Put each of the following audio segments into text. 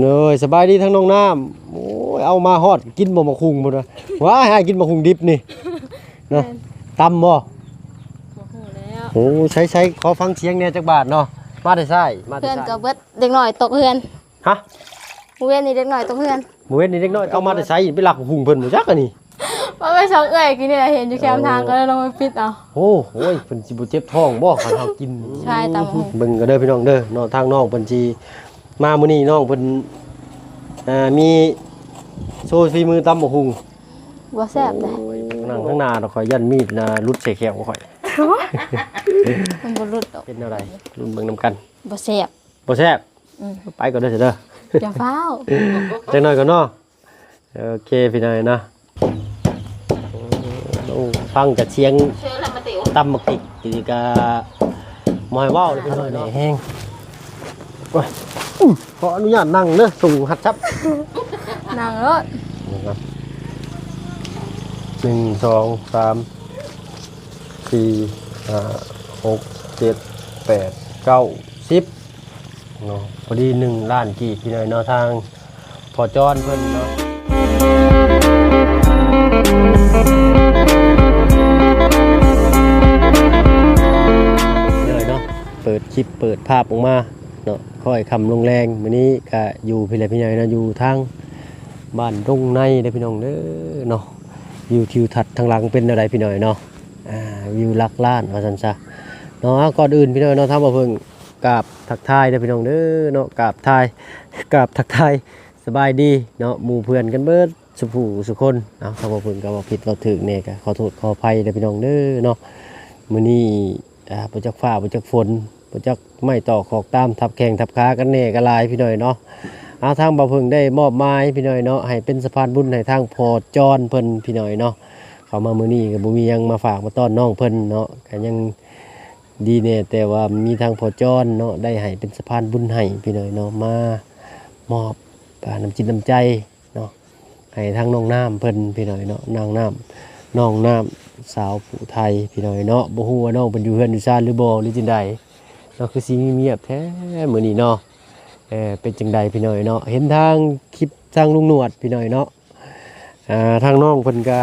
ໂດຍ ສະບາຍດີທັງນ້ອງນ້ຳ. ໂອ້ຍ ເອົາມາຮອດກິນບໍ່ໝາກຫຸ່ງພຸ້ນນະ. ວ້າຍ ໃຫ້ກິນໝາກຫຸ່ງດິບນີ້ນະ. ແມ່ນ. ຕຳບໍ່? ບໍ່ຮູ້ແລ້ວ. ໂອ້ ໃສໆ ຂໍຟັງສຽງແດ່ຈັກບາດເນາະ. ມາແຕ່ໃສ? ມາແຕ່ໃສ? ເພື່ອນກໍເບິດ ເດັກນ້ອຍຕົກເຮືອນ. ຮະ? ມື້ວານນີ້ເດັກນ້ອຍຕົກເຮືອນ. ມື້ວານນີ້ເດັກນ້ອຍ ເອົາມາແຕ່ໃສ? ໄປລັກໝາກຫຸ່ງເພິ່ນບໍ່ຈັກອັນນີ້. ວ່າໄປສົ່ງເອື້ອຍກິນນີ້ແຫຼະ ເຫັນຢູ່ແຄມທາງ ໂອ້ ກໍເລີຍລົງໄປປິດເອົາ. ໂອ້ ໂອ້ຍ ເພິ່ນຊິບໍ່ເຈັບທ້ອງບໍ່ ຄັນເຮົາກິນ? ໃຊ່ ຕຳບັກຫຸ່ງ. ເບິ່ງກໍເດີພີ່ນ້ອງເດີເນາະ ທາງນ້ອງເພິ່ນຊິມາມື້ນີ້ ນ້ອງເພິ່ນ ອ່າ ມີໂຊຝີມືຕຳບັກຫຸ່ງ. ບໍ່ແຊບເດ້. ໂອ້ຍ ນັ່ງທາງໜ້າດອກ ຂ້ອຍຢ້ານມີດນະຫຼຸດໃສ່ແຂ້ວຂ້ອຍ. ມັນບໍ່ຫຼຸດດອກ. ເປັນແນວໃດ? ລຸ້ນເບິ່ງນຳກັນ. ບໍ່ແຊບ. ບໍ່ແຊບ? ອືມ. ໄປກ່ອນເດີ ເດີ. ຢ່າຟ້າວ. ຈັກໜ້ອຍກ່ອນເນາະ. ໂອເຄ ພີ່ນ້ອງເນາະ. ໂອ້ ຟັງຈາກສຽງຕຳໝາກພິກ ຄືກະບໍ່ໃຫ້ເວົ້າເລີຍພີ່ນ້ອງເນາະ. ແຮງ. ໂອ້ຍ ຂໍອະນຸຍາດນັ່ງເດີ ສົ່ງຮັດຊັບ. ນັ່ງໂລດ. ໜຶ່ງ ສອງ ສາມ ສີ່ ຫ້າ ຫົກ ເຈັດ ແປດ ເກົ້າ ສິບ ເນາະ. ພໍດີໜຶ່ງລ້ານກີບ ພີ່ນ້ອງເນາະ ທາງພໍ່ຈອນເພິ່ນເນາະ. ເດີເນາະ ເປີດຄລິບເປີດພາບອອກມາເນາະ ຄ່ອຍຄ່ຳລົງແລງ. ມື້ນີ້ກະຢູ່ພີ້ແຫຼະ ພີ່ນ້ອງເນາະ ຢູ່ທາງບ້ານດົງໃນເດີ ພີ່ນ້ອງເດີເນາະ. ວິວທິວທັດທາງຫຼັງເປັນແນວໃດ ພີ່ນ້ອງເນາະ? ອ່າ ວິວຫຼັກລ້ານວ່າຊັ້ນຊະເນາະ. ກ່ອນອື່ນ ພີ່ນ້ອງເນາະ ທາງບ່າວເພິ່ງກາບທັກທາຍເດີ ພີ່ນ້ອງເດີເນາະ ກາບທາຍ ກາບທັກທາຍສະບາຍດີເນາະ ໝູ່ເພື່ອນກັນເບິດສູ່ຜູ້ສູ່ຄົນ. ເອົາ ທາງບ່າວເພິ່ງກໍເວົ້າຜິດເວົ້າຖືກແດ່ ກໍຂໍໂທດຂໍອະໄພເດີ ພີ່ນ້ອງເດີເນາະ. ມື້ນີ້ ອ່າ ບໍ່ຈັກຟ້າບໍ່ຈັກຝົນ ບໍ່ຈັກໄມ້ຕໍ້ຄອກຕາມ ທັບແຂ້ງທັບຂາກັນແດ່ກໍຫຼາຍ ພີ່ນ້ອງເນາະ. ເອົາ ທາງບ່າວເພິ່ງໄດ້ມອບໝາຍ ພີ່ນ້ອງເນາະ ໃຫ້ເປັນສະພານບຸນໃຫ້ທາງພໍ່ຈອນເພິ່ນ ພີ່ນ້ອງເນາະ. ເຂົ້າມາມື້ນີ້ກໍບໍ່ມີຫຍັງມາຝາກມາຕ້ອນນ້ອງເພິ່ນເນາະ ກໍຍັງດີແດ່ ແຕ່ວ່າມີທາງພໍ່ຈອນເນາະ ໄດ້ໃຫ້ເປັນສະພານບຸນໃຫ້ ພີ່ນ້ອງເນາະ ມາມອບ ອ່າ ນ້ຳຈິດນ້ຳໃຈເນາະ ໃຫ້ທາງນ້ອງນ້ຳເພິ່ນ ພີ່ນ້ອງເນາະ. ນາງນ້ຳ ນ້ອງນ້ຳ ສາວຜູ້ໄທ ພີ່ນ້ອງເນາະ. ບໍ່ຮູ້ວ່ານ້ອງເພິ່ນຢູ່ເຮືອນຢູ່ຊານຫຼືບໍ່ ຫຼືຈັ່ງໃດເນາະ ຄືຊິງຽບແທ້ມື້ນີ້ເນາະ. ເອີ ເປັນຈັ່ງໃດ ພີ່ນ້ອງເນາະ ເຫັນທາງຄລິບທາງລຸງໜວດ ພີ່ນ້ອງເນາະ ອ່າ ທາງນ້ອງເພິ່ນກະ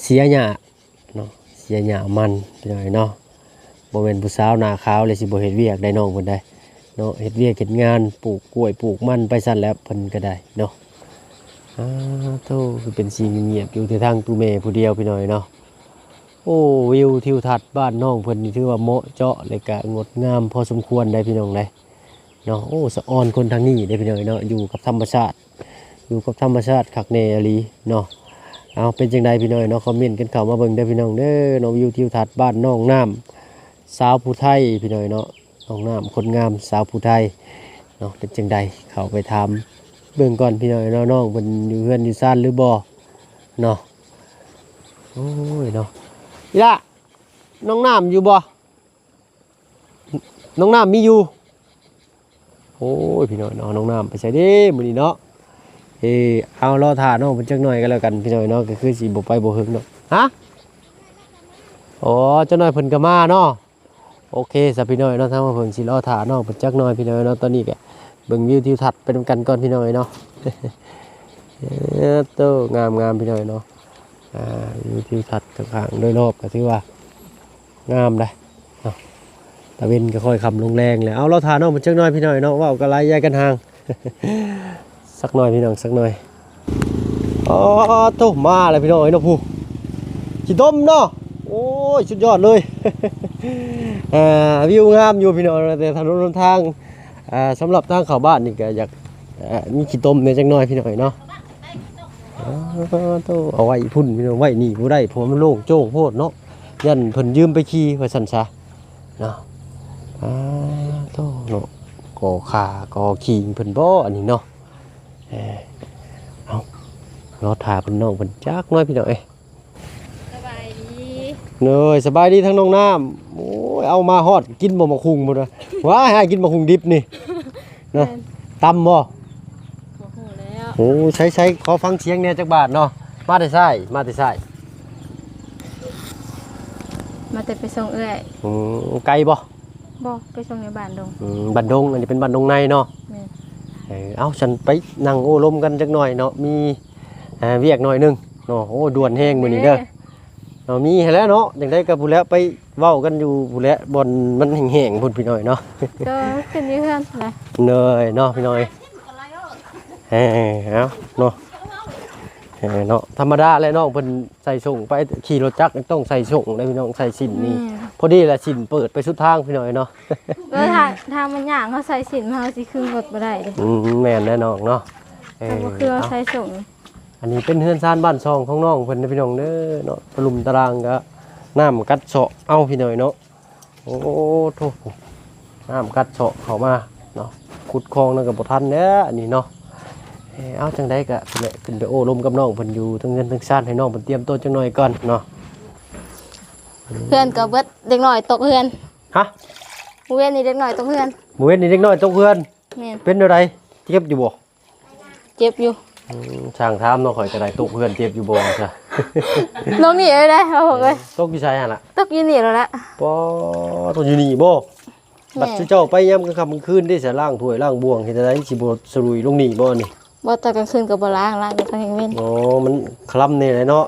ເສຍຫຍ້າ ເນາະ ເສຍຫຍ້າມັນ ພີ່ນ້ອງເນາະ. ບໍ່ແມ່ນຜູ້ສາວໜ້າຂາວແລ້ວຊິບໍ່ເຮັດວຽກໄດ້ ນ້ອງເພິ່ນໄດ໋ເນາະ ເຮັດວຽກເຮັດງານ ປູກກ້ວຍປູກມັນໄປຊັ້ນແຫຼະ ເພິ່ນກໍໄດ້ເນາະ. ອ້າໂທ້ ຄືເປັນສິ່ງງຽບຢູ່ແຕ່ທາງຕູ້ແມ່ຜູ້ດຽວ ພີ່ນ້ອງເນາະ. ໂອ້ ວິວທິວທັດບ້ານນ້ອງເພິ່ນນີ້ຖືວ່າເໝາະເຈາະ ແລະກະງົດງາມພໍສົມຄວນໄດ໋ ພີ່ນ້ອງເດ. ເນາະ ໂອ້ ສະອອນຄົນທາງນີ້ເດ້ພີ່ນ້ອງເນາະ ຢູ່ກັບທຳມະຊາດ ຢູ່ກັບທຳມະຊາດຄັກແນ່ອີ່ຫຼີເນາະ. ເອົາ ເປັນຈັ່ງໃດພີ່ນ້ອງເນາະ ຄອມເມັນກັນເຂົ້າມາເບິ່ງເດີພີ່ນ້ອງເດີເນາະ. ວິວທິວທັດບ້ານໜອງນ້ຳ ສາວຜູ້ໄທພີ່ນ້ອງເນາະ ໜອງນ້ຳຄົນງາມສາວຜູ້ໄທເນາະ. ເປັນຈັ່ງໃດເຂົ້າໄປຖາມເບິ່ງກ່ອນພີ່ນ້ອງເນາະ ນ້ອງເພິ່ນຢູ່ເຮືອນຢູ່ຊານຫຼືບໍ່ເນາະ. ໂອ້ຍເນາະ ອີ່ຫຼ້າ ນ້ອງນ້ຳຢູ່ບໍ່? ນ້ອງນ້ຳມີຢູ່. ໂອ້ຍ ພີ່ນ້ອງເນາະ ນ້ອງນ້ຳໄປໃສເດ້ມື້ນີ້ເນາະ. ເອີ ເອົາ ລໍຖ້ານ້ອງເພິ່ນຈັກໜ້ອຍກໍແລ້ວກັນພີ່ນ້ອງເນາະ ກໍຄືຊິບໍ່ໄປບໍ່ເຖິງດອກ. ຮະ? ອໍ ຈັກໜ້ອຍເພິ່ນກໍມາເນາະ. ໂອເຄຊະພີ່ນ້ອງເນາະ ທາງເພິ່ນຊິລໍຖ້ານ້ອງເພິ່ນຈັກໜ້ອຍພີ່ນ້ອງເນາະ. ຕອນນີ້ກໍເບິ່ງວິວທິວທັດໄປນຳກັນກ່ອນພີ່ນ້ອງເນາະ. ເອີ ໂຕ ງາມໆ ພີ່ນ້ອງເນາະ. ອ່າ ວິວທິວທັດຂ້າງໆໂດຍລອບກໍຖືວ່າງາມໄດ໋ເນາະ. ຕາເວັນກໍຄ່ອຍຄ່ຳລົງແລງແລ້ວ. ເອົາ ລໍຖ້ານ້ອງເພິ່ນຈັກໜ້ອຍພີ່ນ້ອງເນາະ ເວົ້າກັນຫຼາຍຢ່າກັນຫ່າງ ສັກໜ້ອຍພີ່ນ້ອງ ສັກໜ້ອຍ. ອໍ ໂທ້ ມາແລ້ວພີ່ນ້ອງເອີຍເນາະ ຜູ້ ຂີ້ຕົມເນາະ. ໂອ້ຍ ສຸດຍອດເລີຍ. ອ່າ ວິວງາມຢູ່ພີ່ນ້ອງ ແຕ່ຖະໜົນຫົນທາງ ອ່າ ສຳລັບທາງເຂົ້າບ້ານນີ້ກໍຢາກ ອ່າ ມີຂີ້ຕົມແດ່ຈັກໜ້ອຍພີ່ນ້ອງເນາະ. ອໍ ໂທ້ ເອົາໄວ້ພຸ້ນພີ່ນ້ອງ ໄວ້ນີ້ບໍ່ໄດ້ ເພາະວ່າມັນໂລ່ງໂຈ້ງໂພດເນາະ ຢ້ານເພິ່ນຢືມໄປຂີ່ວ່າຊັ້ນຊະເນາະ. ອໍ ໂທ້ເນາະ ກໍຂາກໍຂີງເພິ່ນບໍ່ອັນນີ້ເນາະ. ເອີ ເອົາ ລໍຖ້າເພິ່ນ ນ້ອງເພິ່ນຈັກໜ້ອຍພີ່ນ້ອງເອີຍ. ສະບາຍດີ. ໂດຍ ສະບາຍດີທັງນ້ອງນ້ຳ. ໂອ້ຍ ເອົາມາຮອດກິນບໍ່ໝາກຫຸ່ງພຸ້ນນະ. ວ້າຍ ໃຫ້ກິນໝາກຫຸ່ງດິບນີ້ນະ. ແມ່ນ. ຕຳບໍ່? ບໍ່ຮູ້ແລ້ວ. ໂອ້ ໃສໆ ຂໍຟັງສຽງແດ່ຈັກບາດເນາະ. ມາແຕ່ໃສ? ມາແຕ່ໃສ? ມາແຕ່ໄປສົ່ງເອື້ອຍ. ອືມ ໄກບໍ່? ບໍ່ ໄປສົ່ງໃນບ້ານດົງ. ອືມ ບ້ານດົງ ອັນນີ້ເປັນບ້ານດົງໃນເນາະ. ແມ່ນ. ເອີ ເອົາ ຊັ້ນໄປນັ່ງໂອ້ລົມກັນຈັກໜ່ອຍເນາະ ມີ ເອີ ວຽກໜ້ອຍໜຶ່ງເນາະ. ໂອ້ ດ່ວນແຮງມື້ນີ້ເດີ ເອີ ເນາະ ມີຫັ້ນແຫຼະເນາະ. ຈັ່ງໃດກໍພຸ້ນແຫຼະ ໄປເວົ້າກັນຢູ່ພຸ້ນແຫຼະ ບ່ອນມັນແຫ້ງໆ ພຸ້ນພີ່ນ້ອງເນາະ. ໂດຍ ຂຶ້ນຢູ່ເຮືອນພຸ້ນແຫຼະ ເດີເນາະ ພີ່ນ້ອງ. ເອີ ເອົາເນາະ ເອີ ເນາະ ທຳມະດາແຫຼະ ນ້ອງເພິ່ນໃສ່ສົ້ງໄປ ຂີ່ລົດຈັກຕ້ອງໃສ່ສົ້ງເດ້ພີ່ນ້ອງ. ໃສ່ສິ້ນນີ້ ອືມ ພໍດີລະ ສິ້ນເປີດໄປສຸດທາງພີ່ນ້ອງເນາະ. ເອີ ຖ້າ ຖ້າມັນຍ່າງ ເຮົາໃສ່ສິ້ນມາ ເຮົາຊິຂຶ້ນລົດບໍ່ໄດ້ເດ້. ອືມ ແມ່ນແຫຼະນ້ອງເນາະ. ເອີ ເຮົາບໍ່ຄືເຮົາໃສ່ສົ້ງ. ອັນນີ້ເປັນເຮືອນຊານບ້ານຊ່ອງຂອງນ້ອງເພິ່ນເດີພີ່ນ້ອງເດີເນາະ. ຕະລຸ່ມຕະລ່າງກໍນ້ຳກັດເຊາະເອົາພີ່ນ້ອງເນາະ. ໂອ້ໂທ້ ນ້ຳກັດເຊາະເຂົ້າມາເນາະ. ຂຸດຄອງນັ້ນກໍບໍ່ທັນແລ້ວອັນນີ້ເນາະ. ເອີ ເອົາ ຈັ່ງໃດກໍ ແຫຼະ ຂຶ້ນໄປໂອ້ລົມກັບນ້ອງເພິ່ນຢູ່ເທິງເຮືອນເທິງຊານ ໃຫ້ນ້ອງເພິ່ນຕຽມໂຕຈັກໜ່ອຍກ່ອນເນາະ. ເຮືອນກໍເບິດ ເດັກນ້ອຍຕົກເຮືອນ. ຮະ? ມື້ເວັນນີ້ເດັກນ້ອຍຕົກເຮືອນ. ມື້ເວັນນີ້ເດັກນ້ອຍຕົກເຮືອນ. ແມ່ນ. ເປັນແນວໃດ? ເຈັບຢູ່ບໍ່? ເຈັບຢູ່. ອືມ ຊ່າງຖາມເນາະ ຂ້ອຍກໍໄດ້. ຕົກເຮືອນເຈັບຢູ່ບໍ່ຊະ? ລົງນີ້ເລີຍເດ້ ເອົາເອີຍ. ຕົກຢູ່ໃສຫັ້ນລະ? ຕົກຢູ່ນີ້ແຫຼະ. ປ໊ອດ ຕົກຢູ່ນີ້ບໍ່? ແມ່ນ. ບັດຊຸມເຈົ້າໄປຍາມກາງຄ່ຳກາງຄືນເດ້ ສະ ລ້າງຖ້ວຍລ້າງບ່ວງເຮັດຈັ່ງໃດ? ຊິບໍ່ສະລຸຍລົງນີ້ບໍ່ນີ້? ບໍ່ ຕອນກາງຄືນກໍບໍ່ລ້າງ ລ້າງແຕ່ຕອນກາງເວັນ. ອໍ ມັນຄະລຳແດ່ເນາະ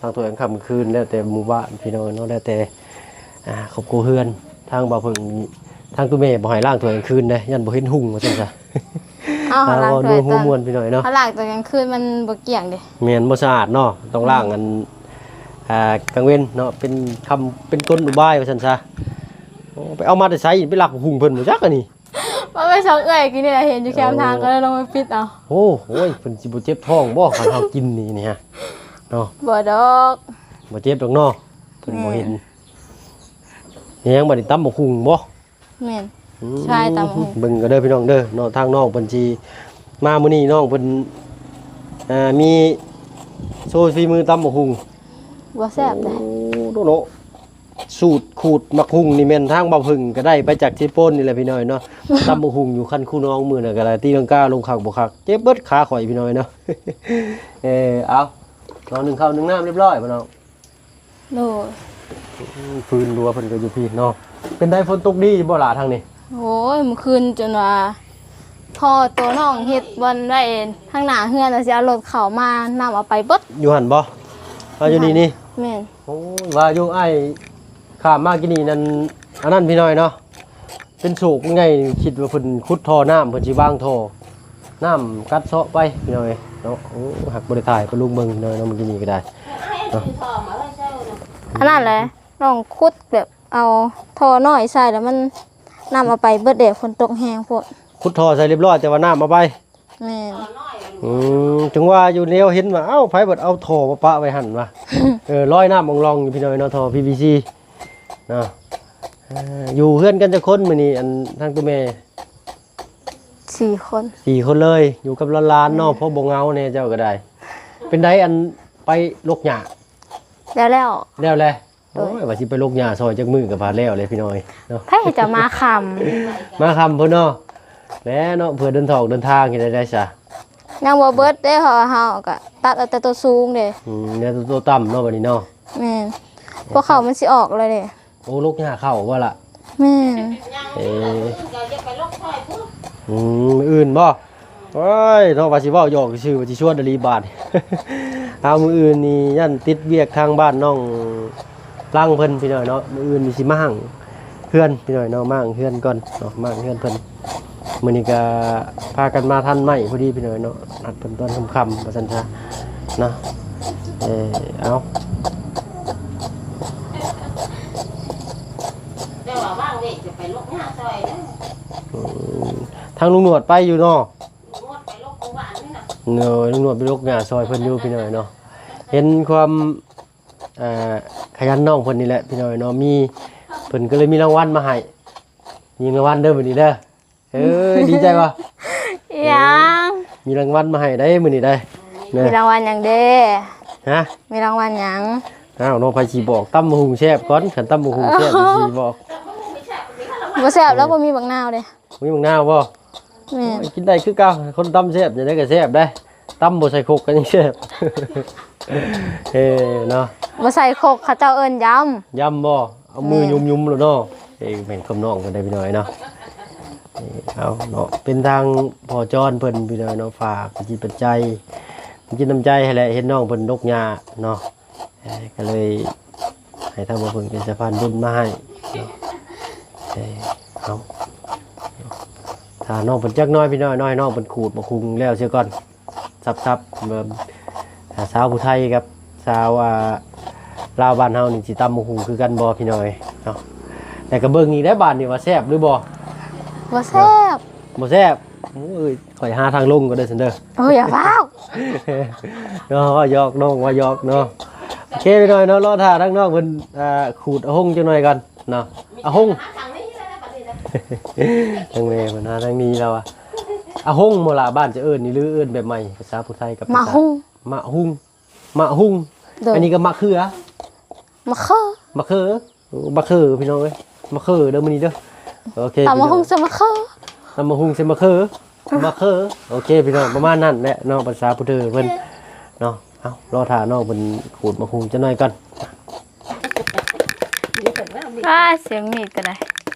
ລ້າງຖ້ວຍກາງຄ່ຳກາງຄືນ ແລ້ວແຕ່ໝູ່ບ້ານພີ່ນ້ອງເນາະ ແລ້ວແຕ່ ອ່າ ຄອບຄົວເຮືອນ. ທາງບ່າວເຜິ້ງນີ້ ທາງຕົວແມ່ບໍ່ໃຫ້ລ້າງຖ້ວຍກາງຄືນເດ້ ຢ້ານບໍ່ເຫັນຮຸ່ງວ່າຊັ້ນຊະ. ເອົາ ເຮົາລ້າງຖ້ວຍຕອນຫົວມ່ວນພີ່ນ້ອງເນາະ ເຮົາລ້າງຕອນກາງຄືນມັນບໍ່ກ້ຽງເດ້. ແມ່ນ ບໍ່ສະອາດເນາະ ຕ້ອງລ້າງ ອືມ ອັນ ອ່າ ກາງເວັນເນາະ ເປັນຄຳ ເປັນກົນອຸບາຍວ່າຊັ້ນຊະ. ໂອ້ ໄປເອົາມາແຕ່ໃສ? ໄປລັກຫຸ່ງເພິ່ນບໍ່ຈັກອັນນີ້. ວ່າໄປຊອກເອື້ອຍກິນນີ້ແຫຼະ ເຫັນຢູ່ແຄມທາງ ໂອ້ ກໍເລີຍລົງໄປປິດເອົາ. ໂອ້ ໂອ້ຍ ເພິ່ນຊິບໍ່ເຈັບທ້ອງບໍ່ ຄັນເຮົາກິນນີ້ ນີ້ຮະເນາະ? ບໍ່ດອກ ບໍ່ເຈັບດອກເນາະ ເພິ່ນບໍ່ເຫັນ. ແມ່ນ. ແມ່ນຫຍັງບັດນີ້ ຕຳບັກຫຸ່ງບໍ່? ແມ່ນ ອືມ ຊາຍຕຳບັກຫຸ່ງ. ເບິ່ງກັນເດີພີ່ນ້ອງເດີເນາະ ທາງນ້ອງເພິ່ນຊິມາມື້ນີ້ ນ້ອງເພິ່ນ ອ່າ ມີໂຊຝີມືຕຳບັກຫຸ່ງ. ບໍ່ແຊບເດ້. ໂອ້ ເນາະ ສູດຂູດໝາກຫຸ່ງນີ້ແມ່ນທາງບ່າວເຜິ້ງກໍໄດ້ໄປຈາກເຊໂປນນີ້ແຫຼະພີ່ນ້ອງເນາະ. ຕຳບັກຫຸ່ງຢູ່ຄັນຄູນອງມື້ນັ້ນກໍໄດ້ ຕີລັງກາລົງຄັກບໍ່ຄັກ ເຈັບເບິດຂາຂ້ອຍພີ່ນ້ອງເນາະ. ເອີ ເອົາ ນ້ອງໜຶ້ງເຂົ້າໜຶ້ງນ້ຳຮຽບຮ້ອຍບໍ່ນ້ອງ? ໂດຍ. ອືມ ຟືນລົວເພິ່ນກໍຢູ່ພີ້ເນາະ. ເປັນໃດ ຝົນຕົກດີຢູ່ບໍ່ຫຼ້າທາງນີ້? ໂອ້ຍ ມື້ຄືນຈົນວ່າ ທໍ່ໂຕນ້ອງເຮັດບ່ອນໄວ້ທາງໜ້າເຮືອນ ວ່າຊິເອົາລົດເຂົ້າມາ ນ້ຳເອົາໄປເບິດ. ຢູ່ຫັ້ນບໍ່? ເອົາຢູ່ນີ້ນີ້? ແມ່ນ. ໂອ້ຍ ວ່າຢູ່ອ້າຍຂ້າມມາກີ້ນີ້ນັ້ນ ອັນນັ້ນພີ່ນ້ອງເນາະ ເປັນໂສກໃຫຍ່ ຄິດວ່າເພິ່ນຂຸດທໍ່ນ້ຳ ເພິ່ນຊິວາງທໍ່ ນ້ຳກັດເຊາະໄປພີ່ນ້ອງເອີຍເນາະ. ໂອ້ ຫາກບໍ່ໄດ້ຖ່າຍປະລຸງເບິ່ງພີ່ນ້ອງເນາະ ມື້ກີ້ນີ້ກໍໄດ້ເນາະ. ອັນນັ້ນແຫຼະ ນ້ອງຂຸດແບບເອົາທໍ່ນ້ອຍໃສ່ ແລ້ວມັນ ນ້ຳເອົາໄປເບິດເດ້ ຝົນຕົກແຮງໂພດ. ຂຸດທໍ່ໃສ່ຮຽບຮ້ອຍ ແຕ່ວ່ານ້ຳເອົາໄປ. ແມ່ນ. ອືມ ເຖິງວ່າຢູ່ແນວເຫັນວ່າ ເອົ້າ ໃຜບັດເອົາທໍ່ມາປະໄວ້ຫັ້ນວະ. ເອີ ລອຍນ້ຳອອງລອງຢູ່ພີ່ນ້ອງເນາະ ທໍ່ ພີວີຊີ ເນາະ. ເອີ ຢູ່ເຮືອນກັນຈັກຄົນມື້ນີ້ ອັນ ທາງຕົວແມ່? ສີ່ຄົນ. ສີ່ຄົນເລີຍ ຢູ່ກັບຫຼານໆເນາະ ພໍບໍ່ເຫງົາແດ່ເຈົ້າກໍໄດ້. ເປັນໃດ ອັນ ໄປລົກຫຍ້າ? ແລ້ວແລ້ວ. ແລ້ວແຫຼະ. ໂດຍ. ໂອ້ຍ ວ່າຊິໄປລົກຫຍ້າຊ່ອຍຈັກມື້ກໍວ່າແລ້ວເລີຍພີ່ນ້ອງເນາະ. ໃຜຈະມາຄ່ຳ? ມາຄ່ຳພຸ້ນເນາະ. ແຫຼະເນາະ ເພື່ອເດີນທອກເດີນທາງເຮັດໄດ້ຊະ. ຍັງບໍ່ເບິດເດ້ ເພາະວ່າເຮົາກໍຕັດເອົາແຕ່ໂຕສູງເດ້. ອືມ ເຫຼືອແຕ່ໂຕຕ່ຳເນາະ ບັດນີ້ເນາະ. ແມ່ນ. ເອີ ພວກເຂົາມັນຊິອອກແລ້ວເດ້. ໂອ້ ລົກຫຍ້າເຂົ້າບໍ່ລະ? ແມ່ນ. ເອີ ອືມ ມື້ອື່ນບໍ່? ໂອ້ຍ ເນາະ ວ່າຊິເວົ້າຫຍອກຊື່ໆ ວ່າຊິຊວນອີ່ຫຼີບາດ. ເອົາ ມື້ອື່ນນີ້ຢ້ານຕິດວຽກທາງບ້ານນ້ອງລັງເພິ່ນພີ່ນ້ອງເນາະ. ມື້ອື່ນນີ້ຊິມາຫ້າງເຮືອນພີ່ນ້ອງເນາະ ມາຫ້າງເຮືອນກ່ອນເນາະ ມາຫ້າງເຮືອນເພິ່ນ. ມື້ນີ້ກໍພາກັນມາທັນໄມ້ພໍດີພີ່ນ້ອງເນາະ ນັດເພິ່ນຕອນຄ່ຳໆ ວ່າຊັ້ນຊະເນາະ. ເອີ ເອົາ ແຕ່ວ່າວ່າງເວກຈະໄປລົກຫຍ້າຊ່ອຍເດີ. ອືມ ທາງລຸງໜວດໄປຢູ່ເນາະ. ລຸງໜວດໄປລົກໝູ່ບ້ານນີ້ນະ. ໂດຍ ລຸງໜວດໄປລົກຫຍ້າຊ່ອຍເພິ່ນຢູ່ພີ່ນ້ອງເນາະ. ເຫັນຄວາມ ເອີ ຂະຫຍັນນ້ອງເພິ່ນນີ້ແຫຼະພີ່ນ້ອງເນາະ. ມີ ເພິ່ນກໍເລີຍມີລາງວັນມາໃຫ້. ຍິງລາງວັນເດີມື້ນີ້ເດີ. ເອີ ດີໃຈບໍ່? ອີຫຍັງ? ມີລາງວັນມາໃຫ້ໄດ໋ມື້ນີ້ໄດ໋. ມີລາງວັນຫຍັງເດ? ຮະ? ມີລາງວັນຫຍັງ? ອ້າວ ນ້ອງ ໃຜຊິບອກ? ຕຳບັກຫຸ່ງແຊບກ່ອນ ຄັນຕຳບັກຫຸ່ງແຊບຊິບອກ. ບໍ່ແຊບແລ້ວ ບໍ່ມີບັກນາວເດ້. ມີບັກນາວບໍ່? ແມ່ນ. ໂອ້ຍ ກິນໄດ້ຄືເກົ່າ ຄົນຕຳແຊບ ຈັ່ງໃດກໍແຊບໄດ໋. ຕຳບໍ່ໃສ່ຄົກກໍຍັງແຊບ. ເອີ ເນາະ ບໍ່ໃສ່ຄົກ ເຂົາເຈົ້າເອີ້ນຢຳ. ຢຳບໍ່? ເອົາມື ແມ່ນ ຫຍຸມໆໂລດເນາະ. ເອີ ແມ່ນຄວາມນ້ອງເພິ່ນໄດ໋ພີ່ນ້ອງເນາະ. ເອົາເນາະ ເປັນທາງພໍ່ຈອນເພິ່ນ ພີ່ນ້ອງເນາະ ຝາກປັດຈິດປັດໄຈ ນ້ຳຈິດນ້ຳໃຈຫັ້ນແຫຼະ ເຫັນນ້ອງເພິ່ນຕົກຍາກເນາະ ເອີ ກໍເລີຍໃຫ້ທາງບໍ່ເພິ່ງເປັນສະພານບຸນມາໃຫ້ເນາະ ເອີ ເອົາ ຖ້ານ້ອງເພິ່ນຈັກໜ້ອຍ ພີ່ນ້ອງເນາະ ໃຫ້ນ້ອງເພິ່ນຂູດໝາກຫຸ່ງແລ້ວເສຍກ່ອນ ສັບໆ ແບບ ອ່າ ສາວຜູ້ໄທກັບສາວ ອ່າ ລາວບ້ານເຮົານີ້ຊິຕຳໝາກຫຸ່ງຄືກັນບໍ່ ພີ່ນ້ອງເອີຍເນາະ ແຕ່ກໍເບິ່ງອີກໄດ້ບາດນີ້ວ່າແຊບຫຼືບໍ່ ບໍ່ແຊບ ບໍ່ແຊບ ໂອ້ຍ ຂ້ອຍຫາທາງລົງກ່ອນເດີຊັ້ນເດີ ໂອ້ຍ ຢ່າຟ້າວ ເນາະ ວ່າຫຍອກນ້ອງ ວ່າຫຍອກເນາະ ໂອເຄ ພີ່ນ້ອງເນາະ ລໍຖ້າທາງນ້ອງເພິ່ນ ອ່າ ຂູດອາຫົງຈັກໜ້ອຍກ່ອນເນາະ ອາຫົງ ທາງແມ່ເພິ່ນຫາທາງໜີແລ້ວວ່າ ອາຫົງບໍ່ລະ ບ້ານຈະເອີ້ນນີ້ ຫຼືເອີ້ນແບບໃໝ່ ພາສາຜູ້ໄທກັບພາສາ ໝາກຫຸ່ງ ໝາກຫຸ່ງ ໝາກຫຸ່ງ ໂດຍ ອັນນີ້ກໍໝາກເຂືອ ໝາກເຂືອ ໝາກເຂືອ ໂອ້ ໝາກເຂືອ ພີ່ນ້ອງເອີຍ ໝາກເຂືອເດີມື້ນີ້ເດີ ໂອເຄ ຕຳໝາກຫຸ່ງ ພີ່ນ້ອງ ໃສ່ໝາກເຂືອ ຕຳໝາກຫຸ່ງໃສ່ໝາກເຂືອ ໝາກເຂືອ ໂອເຄ ພີ່ນ້ອງ ປະມານນັ້ນແຫຼະເນາະ ພາສາຜູ້ເຖົ້າເພິ່ນເນາະ ເອົາ ລໍຖ້ານ້ອງເພິ່ນຂູດໝາກຫຸ່ງຈັກໜ້ອຍກ່ອນ ອ້າ ສຽງມີດກໍໄດ້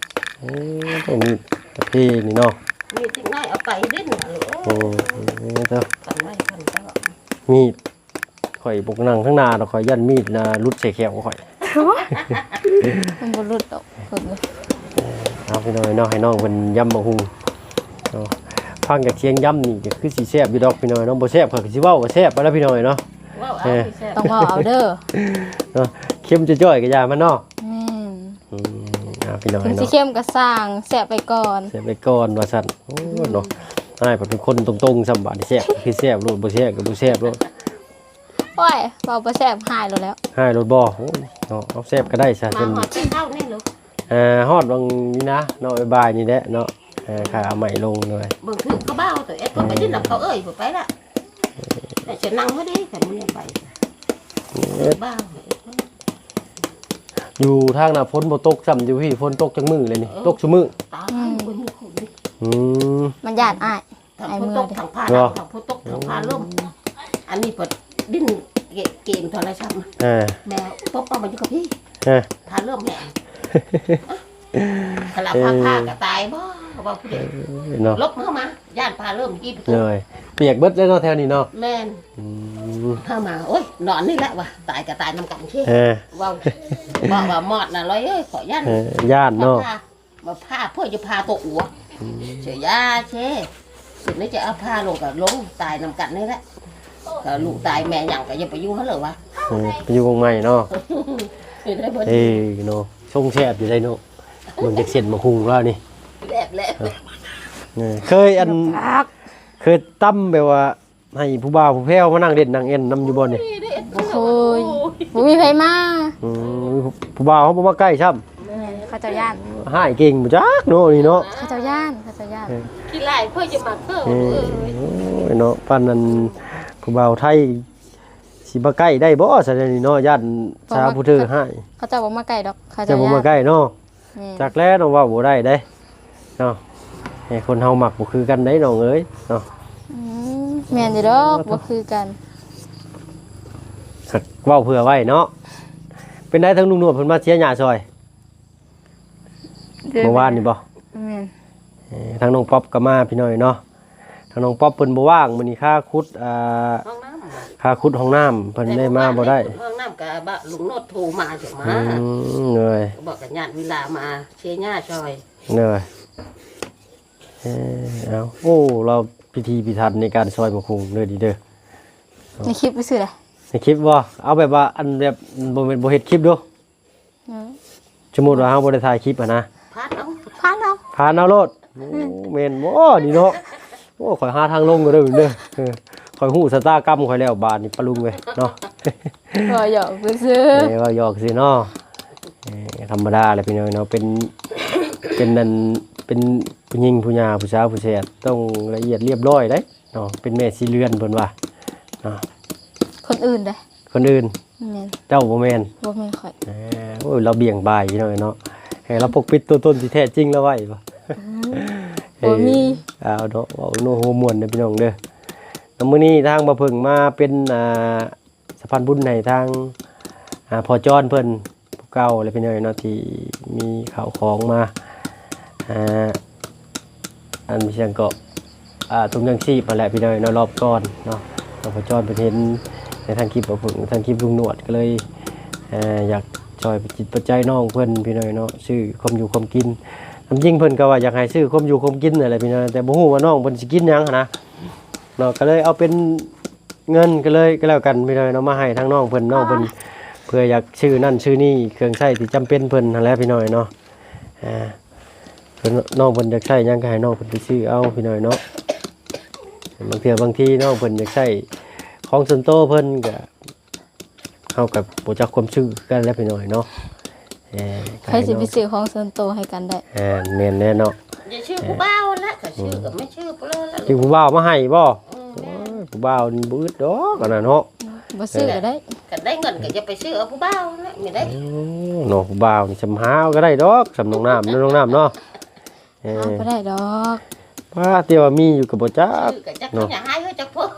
ເອີ ມີດປະເພດນີ້ເນາະ ມີດຈິກໜ້ອຍເອົາໄປຫຼິ້ນ ໂອ້ ເອີ ເຈົ້າ ກັນໄວ້ກັນເຈົ້າ ມີດ ຂ້ອຍບໍ່ນັ່ງທາງໜ້າດອກ ຂ້ອຍຢ້ານມີດນະຫຼຸດໃສ່ແຂ້ວຂ້ອຍ ມັນບໍ່ຫຼຸດດອກ ເບິ່ງເດີ ເອົາ ພີ່ນ້ອງເນາະ ໃຫ້ນ້ອງເພິ່ນຢຳໝາກຫຸ່ງເນາະ ຟັງຈາກສຽງຢຳນີ້ກໍຄືຊິແຊບຢູ່ດອກ ພີ່ນ້ອງເນາະ ບໍ່ແຊບຂ້ອຍກໍຊິເວົ້າວ່າແຊບໄປແລ້ວ ພີ່ນ້ອງເນາະ ເວົ້າເອົາ ເອີ ແຊບ ຕ້ອງເວົ້າເອົາເດີ ເນາະ ເຄັມຈ້ອຍໆກໍຢ່າມັນເນາະ ແມ່ນ ອືມ ອ່າ ພີ່ນ້ອງເນາະ ເຄັມຊິເຄັມກໍຊ່າງ ແຊບໄປກ່ອນ ແຊບໄປກ່ອນວ່າຊັ້ນ ໂອ້ ເນາະ ອ້າຍເພິ່ນເປັນຄົນຕົງໆ ສ່ຳບາດນີ້ ແຊບກໍຄືແຊບໂລດ ບໍ່ແຊບກໍບໍ່ແຊບໂລດ ໂອ້ຍ ເວົ້າບໍ່ແຊບຫາຍໂລດແລ້ວ ຫາຍໂລດບໍ່ ໂອ້ຍ ເນາະ ເອົາແຊບກໍໄດ້ຊະ ມາຮອດເຊົ້ານີ້ລູກ ເອີ ຮອດຫວ່າງນີ້ນະເນາະ ບ່າຍໆນີ້ແຫຼະເນາະ ເອີ ຂ້າເອົາໄມ້ລົງເລີຍ ເບິ່ງຖືກກະບ່າວຕົວເອັດ ເພິ່ນໄປດິນນຳເຂົາເອີຍ ບໍ່ໄປລະ ແຕ່ຈະນັ່ງບໍ່ດີ ແຕ່ມື້ນີ້ໄປ ເອີ ບ່າວ ຢູ່ທາງນະຝົນບໍ່ຕົກຊ້ຳ ຢູ່ພີ້ຝົນຕົກຈັກມື້ແລ້ວນີ້ ເອີ ຕົກຊຸມື້ ຕາຍ ອືມ ບໍ່ມີຄົນ ອືມ ມັນຢ້ານອ້າຍ ທັງຝົນຕົກທັງຟ້າ ທັງຝົນຕົກທັງຟ້າລົມ ອັນນີ້ເພິ່ນຫຼິ້ນເກມໂທລະສັບ ເອີ ແມ່ຕົບເອົາມາຢູ່ກັບພີ້ ເອີ ຟ້າລົມແຮງ ຄັນລະຟ້າ ເອີ ຟ້າກະຕາຍບໍ່ ວ່າຜູ້ໃດ ເອີ ເນາະ ຫຼົບເຮົາມາ ຢ້ານຟ້າລົມກີ້ ໂດຍ ປຽກເບິດເລີຍເນາະ ແຖວນີ້ເນາະ ແມ່ນ ອືມ ເຮົາມາ ໂອ້ຍ ນອນນີ້ແຫຼະວ່າ ຕາຍກະຕາຍນຳກັນເດ້ ເອີ ເວົ້າ ເວົ້າວ່າມອດນະ ລອຍເອີຍ ຂໍຢ້ານ ເອີ ຢ້ານເນາະ ມາພາເພື່ອຈະພາຕົວອັວ ອືມ ເສຍຢາເຊ ສຸດນີ້ຈະເອົາພາລົງກໍລົງ ຕາຍນຳກັນນີ້ແຫຼະ ກໍລູກຕາຍແມ່ຫຍັງກໍຢ່າໄປຢູ່ຫັ້ນເລີວ່າ ເອີ ໄປຢູ່ວງໃໝ່ເນາະ ເອີ ເນາະ ຊົງແຊບຢູ່ໄດ໋ເນາະ ເບິ່ງຈາກເສັ້ນໝາກຫຸ່ງແລ້ວນີ້ ແຊບແຫຼະ ເອີ ເຄີຍອັນ ເຄີຍຕຳແບບວ່າ ໃຫ້ຜູ້ບ່າວຜູ້ແພ້ວມານັ່ງຫຼິ້ນນັ່ງແອ່ນນຳຢູ່ບໍ່ນີ້? ບໍ່ເຄີຍ ບໍ່ມີໃຜມາ ອືມ ຜູ້ ຜູ້ບ່າວເຮົາບໍ່ມາໃກ້ຊ້ຳ ແມ່ນ ເຂົາເຈົ້າຢ້ານ ຮ້າຍເກັ່ງບໍ່ຈັກເນາະນີ້ເນາະ ເຂົາເຈົ້າຢ້ານ ເຂົາເຈົ້າຢ້ານ ເອີ ຂີ້ລ້າຍເພິ່ນຈະມັກເພິ່ນ ເອີ ເອີຍເນາະ ປານນັ້ນ ຜູ້ບ່າວໄທຊິມາໃກ້ໄດ້ບໍ່ຊະນີ້ເນາະ ຢ້ານຊາວຜູ້ເທີຮ້າຍ ເຂົາເຈົ້າບໍ່ມາໃກ້ດອກ ເຂົາເຈົ້າບໍ່ມາໃກ້ເນາະ ແມ່ນ ຈັກແລ້ວເນາະ ເວົ້າບໍ່ໄດ້ເດ້ເນາະ ໃຫ້ຄົນເຮົາມັກບໍ່ຄືກັນໄດ໋ນ້ອງເອີຍເນາະ ອືມ ແມ່ນຢູ່ດອກ ບໍ່ຄືກັນ ເວົ້າເຜື່ອໄວ້ເນາະ ເປັນໃດທາງລຸງນວດເພິ່ນມາເສຍຫຍ້າຊ່ອຍ ເມື່ອວານນີ້ບໍ່? ແມ່ນ ເອີ ທາງນ້ອງປັອບກໍມາພີ່ນ້ອງເນາະ ທາງນ້ອງປັອບເພິ່ນບໍ່ວ່າງ ມື້ນີ້ຄາຂຸດ ອ່າ ຫ້ອງນ້ຳ ຄາຂຸດຫ້ອງນ້ຳ ເພິ່ນໄດ້ມາບໍ່ໄດ້ ຫ້ອງນ້ຳກໍບະ ລຸງໂນດໂທມາ ຈະມາ ອືມ ເອີຍ ບອກກັນຍາດເວລາມາເຊຍຫຍ້າຊ່ອຍ ເອີຍ ເອີ ເອົາ ໂອ້ ລາວພິຖີພິຖັນໃນການຊອຍໝາກຫຸ່ງເດີນີ້ເດີ ໃນຄລິບຊື່ໆ ໃນຄລິບບໍ່? ເອົາແບບວ່າ ອັນແບບ ບໍ່ແມ່ນ ບໍ່ເຮັດຄລິບດູ ເອີ ສົມມຸດວ່າເຮົາບໍ່ໄດ້ຖ່າຍຄລິບຫັ້ນນະ ຜ່ານເອົາ ຜ່ານເອົາ ຜ່ານເອົາໂລດ ໂອ້ ແມ່ນບໍ່ນີ້ເນາະ ໂອ້ ຂ້ອຍຫາທາງລົງກໍເດີເດີ ເອີ ຂ້ອຍຮູ້ຊະຕາກຳຂ້ອຍແລ້ວບາດນີ້ປະລຸງເອີຍເນາະ ເວົ້າຫຍອກຊື່ໆ ເອີ ເວົ້າຫຍອກຊື່ເນາະ ເອີ ທຳມະດາແຫຼະພີ່ນ້ອງເນາະ ເປັນ ເປັນອັນ ເປັນຜູ້ຍິງຜູ້ຫຍ່າຜູ້ສາວຜູ້ແສດ ຕ້ອງລະອຽດລຽບລ້ອຍເດ້ ເນາະ ເປັນແມ່ສີເຮືອນເພິ່ນວ່າເນາະ ຄົນອື່ນເດ້ ຄົນອື່ນ ແມ່ນ ເຈົ້າບໍ່ແມ່ນ ບໍ່ແມ່ນຂ້ອຍ ເອີ ໂອ້ຍ ລາວບ່ຽງບາຍພີ່ນ້ອງເນາະ ໃຫ້ລາວປົກປິດຕົວຕົນທີ່ແທ້ຈິງລາວໄວ້ບໍ່ ອືມ ເອີ ບໍ່ມີ ເອົາເນາະ ເວົ້າໂນຫົວມ່ວນເດີພີ່ນ້ອງເດີ ແລ້ວມື້ນີ້ທາງບ່າວເຜິ້ງມາເປັນ ອ່າ ສະພານບຸນໃຫ້ທາງ ອ່າ ພໍ່ຈອນເພິ່ນ ຜູ້ເກົ່າແຫຼະພີ່ນ້ອງເນາະ ທີ່ມີເຂົ້າຂອງມາ ອ່າ ອັນ ມີຫຍັງເກາະ ອ່າ ຖົງຍັງຊີບຫັ້ນແຫຼະພີ່ນ້ອງເນາະ. ລອບກ່ອນເນາະ ນ້ອງປະຈອນເພິ່ນເຫັນໃນທາງຄລິບບ່າວເຜິ້ງ ທາງຄລິບລຸງໜວດ ກໍເລີຍ ເອີ ຢາກຊ່ອຍປັດຈິດປັດໄຈນ້ອງເພິ່ນພີ່ນ້ອງເນາະ ຊື້ຄວາມຢູ່ຄວາມກິນ. ຄວາມຈິງເພິ່ນກໍວ່າຢາກໃຫ້ຊື້ຄວາມຢູ່ຄວາມກິນຫັ້ນແຫຼະພີ່ນ້ອງ ແຕ່ບໍ່ຮູ້ວ່ານ້ອງເພິ່ນຊິກິນຫຍັງຫັ້ນນະເນາະ ກໍເລີຍເອົາເປັນເງິນ ກໍເລີຍ ກໍແລ້ວກັນພີ່ນ້ອງເນາະ ມາໃຫ້ທາງນ້ອງເພິ່ນ ນ້ອງເພິ່ນເພື່ອຢາກຊື້ນັ້ນຊື້ນີ້ ເຄື່ອງໃຊ້ທີ່ຈຳເປັນເພິ່ນຫັ້ນແຫຼະພີ່ນ້ອງເນາະ. ອ່າ ເພິ່ນ ນ້ອງເພິ່ນຢາກໃຊ້ຫຍັງກໍໃຫ້ນ້ອງເພິ່ນໄປຊື້ເອົາພີ່ນ້ອງເນາະ. ບາງເທື່ອບາງທີນ້ອງເພິ່ນຢາກໃຊ້ຂອງສ່ວນໂຕເພິ່ນກໍ ເຮົາກໍບໍ່ຈັກຄວາມຊື່ຄືກັນແຫຼະພີ່ນ້ອງເນາະ. ເອີ ໃຜຊິໄປຊື້ຂອງສ່ວນໂຕໃຫ້ກັນໄດ້. ອ່າ ແມ່ນແຫຼະເນາະ. ຢ່າຊື້ຜູ້ບ່າວແຫຼະ ຖ້າຊື້ກໍມາຊື້ຜູ້ລາວແຫຼະ ຊື້ຜູ້ບ່າວມາໃຫ້ບໍ່? ອືມ ໂອ້ຍ ຜູ້ບ່າວນີ້ບໍ່ອຶດດອກອັນນັ້ນເນາະ. ບໍ່ຊື້ກໍໄດ້ ຄັນໄດ້ເງິນກໍຢ່າໄປຊື້ເອົາຜູ້ບ່າວແຫຼະ ມີໄດ້. ໂອ້ ເນາະ ຜູ້ບ່າວນີ້ຊຳຫາເອົາກໍໄດ້ດອກ ຊຳນ້ອງນ້ຳເນາະ ນ້ອງນ້ຳເນາະ. ເອີ ເອົາບໍ່ໄດ້ດອກ ວ່າແຕ່ວ່າມີຢູ່ກໍບໍ່ຈັກ ຊື້ກໍຈັກເນາະ ຢ່າໃຫ້ເຮົາຈັກເພິ່ນ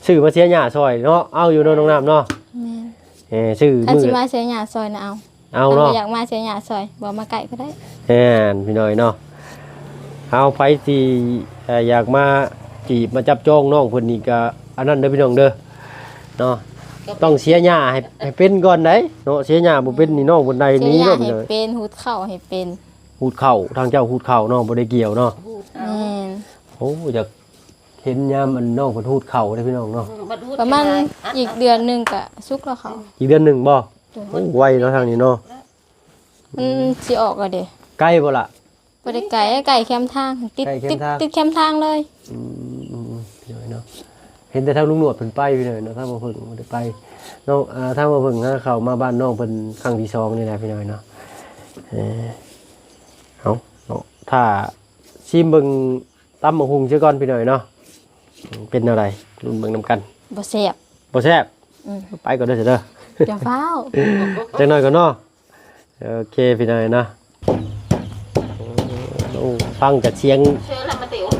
ຊື້ມາເສຍຫຍ້າຊ່ອຍເນາະ. ເອົາຢູ່ເນາະ ນ້ອງນ້ຳເນາະ. ແມ່ນ ເອີ ຊື້ ຄັນຊິມາເສຍຫຍ້າຊ່ອຍນະ ເອົາ ເອົາເນາະ ຄັນບໍ່ຢາກມາເສຍຫຍ້າຊ່ອຍ ບໍ່ມາໃກ້ກໍໄດ້. ແມ່ນພີ່ນ້ອງເນາະ. ເອົາ ໃຜທີ່ ເອີ ຢາກມາຈີບມາຈັບຈອງນ້ອງເພິ່ນນີ້ກໍອັນນັ້ນເດີພີ່ນ້ອງເດີເນາະ. ຕ້ອງເສຍຫຍ້າໃຫ້ ໃຫ້ເປັນກ່ອນໃດເນາະ ເສຍຫຍ້າບໍ່ເປັນນີ້ນ້ອງເພິ່ນໄດ້ໜີເລີຍພີ່ນ້ອງ. ເສຍຫຍ້າໃຫ້ເປັນ ຮູດເຂົ້າໃຫ້ເປັນ ຮູດເຂົ້າ ທາງເຈົ້າຮູດເຂົ້າເນາະ ບໍ່ໄດ້ກ່ຽວເນາະ. ແມ່ນ ໂອ້ ຢາກເຫັນຍາມອັນນ້ອງເພິ່ນຮູດເຂົ້າເດ້ພີ່ນ້ອງເນາະ. ອືມ ປະມານອີກເດືອນໜຶ່ງກະສຸກແລ້ວເຂົ້າ. ອີກເດືອນໜຶ່ງບໍ່? ໂດຍ ໂອ້ ໄວເນາະທາງນີ້ເນາະ. ມັນຊິອອກແລ້ວເດ້. ໄກບໍ່ລະ? ບໍ່ໄດ້ໄກ ໄກແຄມທາງ ຕິດ ຕິດ ຕິດແຄມທາງເລີຍ. ອືມ ເນາະ ເຫັນແຕ່ທາງລຸງໜວດເພິ່ນໄປພີ່ນ້ອງເນາະ ທາງບ່າວເຜິ້ງບໍ່ໄດ້ໄປເນາະ. ອ່າ ທາງບ່າວເຜິ້ງຫາເຂົ້າມາບ້ານນ້ອງເພິ່ນຄັ້ງທີສອງນີ້ແຫຼະພີ່ນ້ອງເນາະ. ເອີ ເອົາເນາະ ຖ້າຊີມເບິ່ງຕຳບັກຫຸ່ງເສຍກ່ອນພີ່ນ້ອງເນາະ ເປັນແນວໃດ ລຸ້ນເບິ່ງນຳກັນ. ບໍ່ແຊບ ບໍ່ແຊບ. ອືມ ໄປກ່ອນເດີ ເດີ ຢ່າຟ້າວ ຈັກໜ້ອຍກ່ອນເນາະ. ໂອເຄພີ່ນ້ອງເນາະ. ໂອ້ ຟັງຈາກສຽງ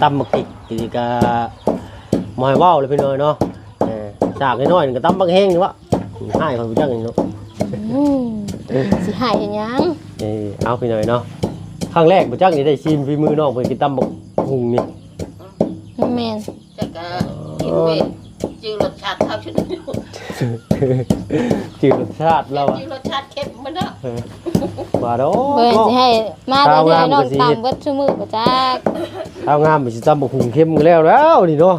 ຕຳບັກພິກນີ້ກະບໍ່ໃຫ້ເວົ້າເລີຍພີ່ນ້ອງເນາະ. ເອີ ຈາກນ້ອຍໆນີ້ກະຕຳບັກແຮງນີ້ວະ ຮ້າຍຂ້ອຍບໍ່ຈັກນີ້ເນາະ. ອືມ ຊິຮ້າຍເຮັດຫຍັງ. ເອີ ເອົາພີ່ນ້ອງເນາະ ຄັ້ງແລກບໍ່ຈັກນີ້ໄດ້ຊີມຝີມືນ້ອງເພິ່ນກິນຕຳບັກຫຸ່ງນີ້. ແມ່ນ ຈັກກະກິນເວ ຈື່ລົດຊາດເຂົາຊື່ ຈື່ລົດຊາດລາວອະ ຈື່ລົດຊາດເຄັມມັນເນາະ. ເອີ ວ່າດອກ ເບິ່ງຊິໃຫ້ມາແຕ່ເທື່ອນ້ອງຕຳເບິດຊຸມື້ບໍ່ຈັກ. ສາວງາມຊິຕຳບັກຫຸ່ງເຄັມກໍແລ້ວ ແລ້ວນີ້ເນາະ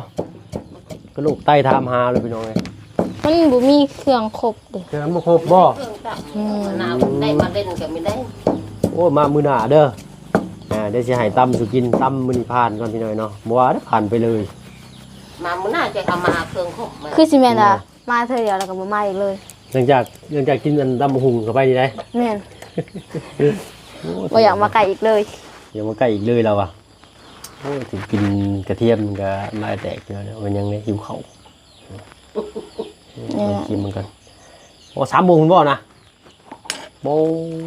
ກະໂລກໄຕຖາມຫາເລີຍພີ່ນ້ອງເອີຍ. ມັນບໍ່ມີເຄື່ອງຄົບເດ້. ເຄື່ອງບໍ່ຄົບບໍ່? ອືມ ໜາວໄດ້ມາເຫຼັ້ນກໍມີໄດ້. ໂອ້ຍ ມາມື້ໜ້າເດີ ອ່າ ດຽວຊິໃຫ້ຕຳສູ່ກິນ. ຕຳມື້ນີ້ຜ່ານກ່ອນພີ່ນ້ອງເນາະ ບໍ່ວ່າເດີ ຜ່ານໄປເລີຍ. ມາມື້ໜ້າຈະເອົາມາເຄື່ອງຄົບມາ. ຄືຊິແມ່ນວ່າ ມາເທື່ອດຽວແລ້ວກໍບໍ່ມາອີກເລີຍ. ຫຼັງຈາກ ຫຼັງຈາກກິນອັນຕຳບັກຫຸ່ງເຂົ້າໄປນີ້ໄດ໋. ແມ່ນ ໂອ້ຍ ບໍ່ຢາກມາໃກ້ອີກເລີຍ. ຢ່າມາໃກ້ອີກເລີຍລາວວ່າ. ໂອ້ຍ ຖືກກິນກະທຽມມັນກໍນ້ຳລາຍແຕກຢູ່ແລ້ວ ມັນຍັງໄດ້ຫິວເຂົ້າ. ແມ່ນ ລອງຊີມມັນກ່ອນ. ໂອ້ ສາມໂມງພຸ້ນບໍ່ນະ? ໂອ້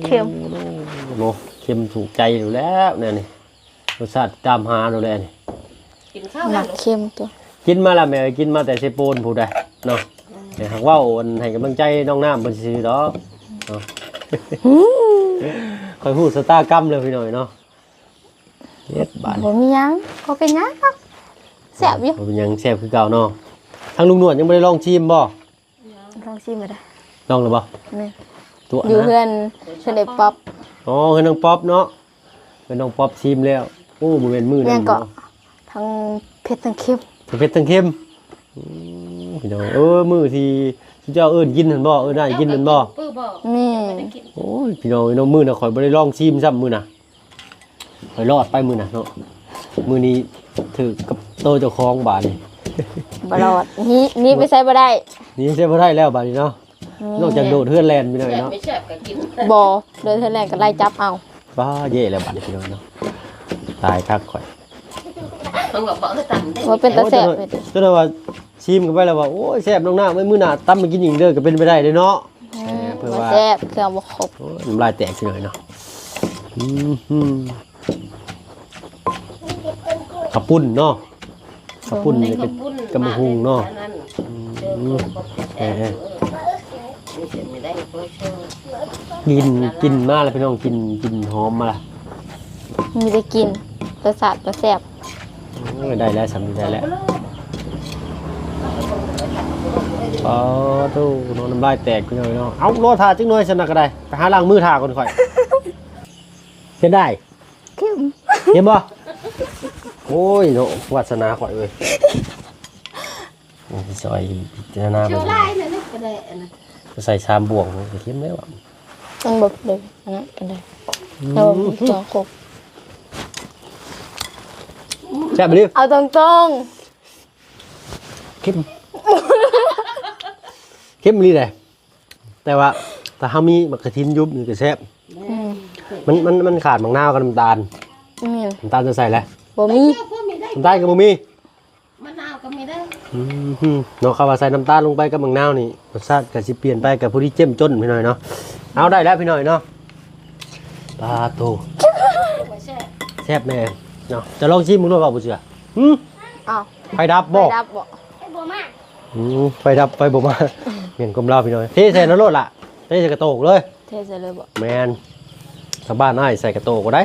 ເຄັມເນາະ ເຄັມຖືກໃຈຢູ່ແລ້ວແນວນີ້. ລົດຊາດຕາມຫາໂລດແຫຼະນີ້. ກິນເຂົ້າແລ້ວ ມັກເຄັມຕົວະ. ກິນມາແລ້ວແມ່ ກິນມາແຕ່ເຊໂປນພຸ້ນໃດ໋ເນາະ. ອືມ ແຕ່ຫາກເວົ້າອັນໃຫ້ກຳລັງໃຈນ້ອງນ້ຳເພິ່ນຊື່ໆດອກເນາະ. ອືມ ຂ້ອຍຮູ້ຊະຕາກຳແລ້ວພີ່ນ້ອງເນາະ. ເຮັດບາດນີ້ ບໍ່ມີຫຍັງ ບໍ່ເປັນຫຍັງດອກ ແຊບຢູ່. ບໍ່ເປັນຫຍັງ ແຊບຄືເກົ່າເນາະ. ທາງລຸງໜວດຍັງບໍ່ໄດ້ລອງຊີມບໍ່? ລອງຊີມແລ້ວເດ້. ລອງແລ້ວບໍ່? ແມ່ນ ຕົວະ ຢູ່ເຮືອນ ເຮືອນໄອ້ປັອບ. ອໍ ເຮືອນນ້ອງປັອບເນາະ. ເຮືອນນ້ອງປັອບຊີມແລ້ວ. ໂອ້ ບໍ່ແມ່ນມື້ນັ້ນເນາະ ທັງເຜັດທັງເຄັມ. ທັງເຜັດທັງເຄັມ. ອືມ ພີ່ນ້ອງ ເອີ ມື້ທີ່ເຈົ້າເອີ້ນກິນຫັ້ນບໍ່? ເອີ້ນອ້າຍກິນຫັ້ນບໍ່? ແມ່ນ. ໂອ້ຍ ພີ່ນ້ອງເອີຍເນາະ ມື້ນັ້ນຂ້ອຍບໍ່ໄດ້ລອງຊີມຊ້ຳມື້ນະ. ຂ້ອຍລອດໄປມື້ນະເນາະ. ມື້ນີ້ຖືກກັບໂຕເຈົ້າຂອງບາດນີ້ ບໍ່ລອດ. ໜີ ໜີໄປໃສບໍ່ໄດ້. ໜີໄປໃສບໍ່ໄດ້ແລ້ວບາດນີ້ເນາະ. ອືມ ນອກຈາກໂດດເຮືອນແລ່ນໄປໜ້ອຍເນາະ. ບໍ່ ໂດດເຮືອນແລ່ນກໍໄລ່ຈັບເອົາ. ປ້າ ແຍ່ແລ້ວບາດນີ້ພີ່ນ້ອງເນາະ. ຕາຍຄັກຂ້ອຍ. ເພິ່ນວ່າບໍ່ເອີຕຳໄດ້ ບໍ່ເປັນຕາແຊບເລີຍ. ຈົນວ່າຊີມເຂົ້າໄປແລ້ວວ່າ ໂອ້ຍ ແຊບນ້ອງນ້ຳ ມື້ໜ້າຕຳມາກິນອີກເດີ ກໍເປັນໄປໄດ້ເດ້ເນາະ. ອືມ ເອີ ເພື່ອວ່າ ບໍ່ແຊບ ເຄື່ອງບໍ່ຄົບ. ໂອ້ຍ ນ້ຳລາຍແຕກຊິເລີຍເນາະ. ອືມ ເຂົ້າປຸ້ນເນາະ ເຂົ້າປຸ້ນ ເຂົ້າປຸ້ນ ກັບໝາກຫຸ່ງເນາະ. ອືມ ເອີ ເອີ ກິນ ກິນມາແລ້ວພີ່ນ້ອງ ກິນ ກິ່ນຫອມມາລະ. ມີແຕ່ກິ່ນ ລົດຊາດກໍແຊບ. ໂອ້ຍ ໄດ້ແລ້ວ ສ່ຳນີ້ໄດ້ແລ້ວ. ອໍ ໂທ້ ນ້ຳລາຍແຕກພີ່ນ້ອງເນາະ. ເອົາ ລໍຖ້າຈັກໜ່ອຍຊັ້ນນະກໍໄດ້ ໄປຫາລ້າງມືຖ້າກ່ອນຂ້ອຍ. ເຮັດໄດ້ ເຄັມ ເຫັນບໍ່? ໂອ້ຍເນາະ ວາດສະໜາຂ້ອຍເອີຍ. ໂອ້ຍ ຊອຍພິຈາລະນາເບິ່ງ ຫຼາຍນະ ນີ້ກໍໄດ້ອັນນັ້ນ ໃສ່ສາມບ່ວງກໍເຄັມແລ້ວ. ມັນບໍ່ເປັນອັນນັ້ນກໍໄດ້ ອືມ ແຕ່ວ່າມັນສອງຄົກ. ແຊບອີ່ຫຼີ ເອົາຕົງໆ ເຄັມ ເຄັມອີ່ຫຼີເດ້. ແຕ່ວ່າຖ້າເຮົາມີໝາກກະທິນຢູ່ນີ້ກໍແຊບ. ອືມ ມັນ ມັນ ມັນຂາດໝາກນາວກັບນ້ຳຕານ. ແມ່ນ ນ້ຳຕານຈະໃສ່ແຫຼະ ບໍ່ມີ ນ້ຳຕານກໍບໍ່ມີ. ມະນາວກໍມີເດີ. ອືມ ເນາະ ຄຳວ່າໃສ່ນ້ຳຕານລົງໄປກັບໝາກນາວນີ້ ລົດຊາດກໍຊິປ່ຽນໄປ ກໍພໍດີເຈ້ມຈົນພີ່ນ້ອງເນາະ. ເອົາ ໄດ້ແລ້ວພີ່ນ້ອງເນາະ. ປາໂຕ ແຊບ ແຊບແນ່ເນາະ. ຈະລອງຊີມເບິ່ງໂລດວ່າບໍ່ເຊື່ອ. ຫື ອ້າວ ໄຟດັບບໍ່? ໄຟດັບບໍ່? ໄຟບໍ່ມາ. ອືມ ໄຟດັບ ໄຟບໍ່ມາ. ແມ່ນຄວາມລາວພີ່ນ້ອງ. ເທໃສ່ນັ້ນໂລດລະ ເທໃສ່ກະໂຕກເລີຍ. ເທໃສ່ເລີຍບໍ່? ແມ່ນ ທາງບ້ານອ້າຍໃສ່ກະໂຕກກໍໄດ້